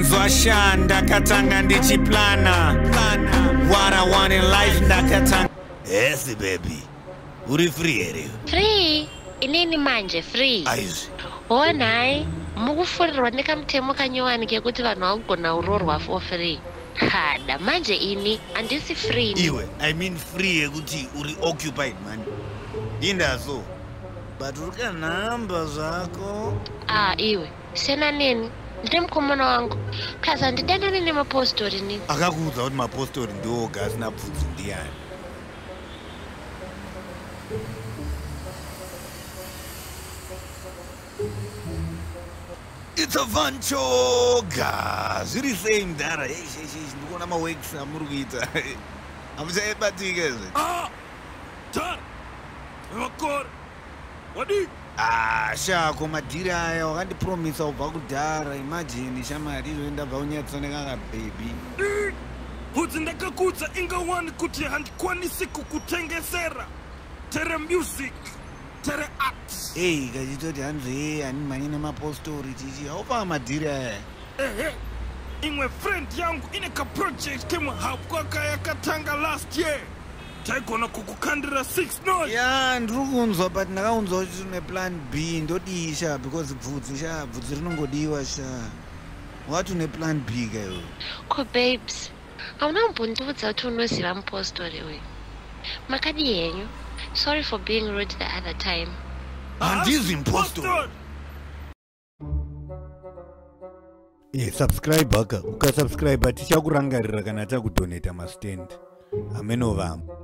Inzwa sha, ndakatanga ndichiplana what I want in life, ndakatanga. Yes baby, uri free here? Free inini manje free. Aizvi. Honai, mukufurirwa nekamutemo kanyowani kekuti vanhu vakugona kuroorwa for free. Kada manje ini handisi free. Iwe, I mean free yekuti uri occupied man. Indaso but uri kanhamba zvako. Ah iwe, siyana neni, ndine mukomana wangu. Plus handidanani nemapostori nini. Akakuudza kuti mapostori ndiwo oga asina bvudzi ndiani? It's a Van Choga. Zviri sei mudhara? Eish, eish, eish, ndikuona maworks amuri kuita. Hamuchaibatika izvi. Ah! Tara! Makore! Wadii? Ah, shako madhiri aya wakandipromisa kubva kudhara. Imagine shamari izvo ndabva kunyatsoneka kababy. Bvudzi ndakakuudza inga wani kuti handikwanisi kukutengesera. Tere music, tere art. Ei, kachitoti hanzi hey, handimhanyi nemapostori chichi. Haupa madhiri aya. Ehe. Imwe friend yangu ine kaproject kemuhapwa kayakatanga last year. Taigona kukukandira 6 noise. Ya, ndiri kunzwa but ndakaunzwa kuti tine plan B ndodii sha because bvudzi sha, bvudzi rinongodiwa sha. Wati une plan B ka iwe? Ko babes, hauna kumbondiudza kuti unoziva mupostori uyu. Makadii henyu? Sorry for being rude the other time. Handizi mupostori. Subscribe aka, ukasubscribe tichakurangarira kana takudonata mastand. Hameno vamwe.